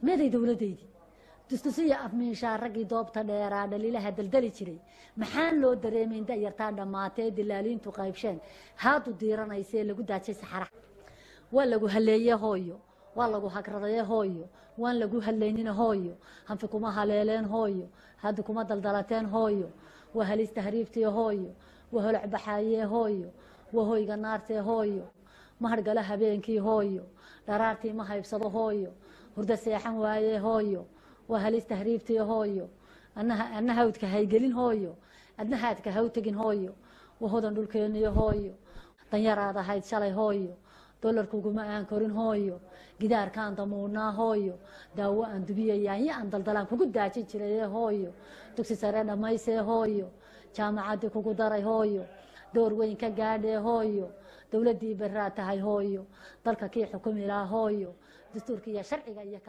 Meeday dowladdaydii dustusiya afmiinshaa raggii doobta dheeraa dhaliilaha daldali jiray? Maxaan loo dareemayn da'yartaa dhammaatee dilaaliintu qaybsheen, haadu diiranaysee lagu daajay saxaraha? Waa lagu haleeye hooyo, waa lagu hagradaye hooyo, waan lagu hadlaynina hooyo, hanfi kuma haleeleen hooyo, haddi kuma daldalateen hooyo. Waa halis tahriibtiye hooyo, waa holac baxaayee hooyo, waa hoyga naartee hooyo. Ma hargala habeenkii hooyo, dharaartii ma haybsado hooyo, hurdo seexan waayee hooyo. Waa halis tahriibtiye hooyo, anna hawdka haygelin hooyo, adna haadka haw tegin hooyo. Waa hodan dhulkeeniyo hooyo, danyaraad ahayd shalay hooyo, dolarkuguma aan korin hooyo, gidaarkaan damuunaa hooyo, daawo aan dubiya yaanyo aan daldalaan kugu daajin jiraye hooyo, dugsi sare dhammaysee hooyo, jaamacaddii kugu daray hooyo, door weyn ka gaadhee hooyo, dowladdii beraa tahay hooyo, dalka kii xukumi lahaa hooyo, dastuurka iyo sharciga iyo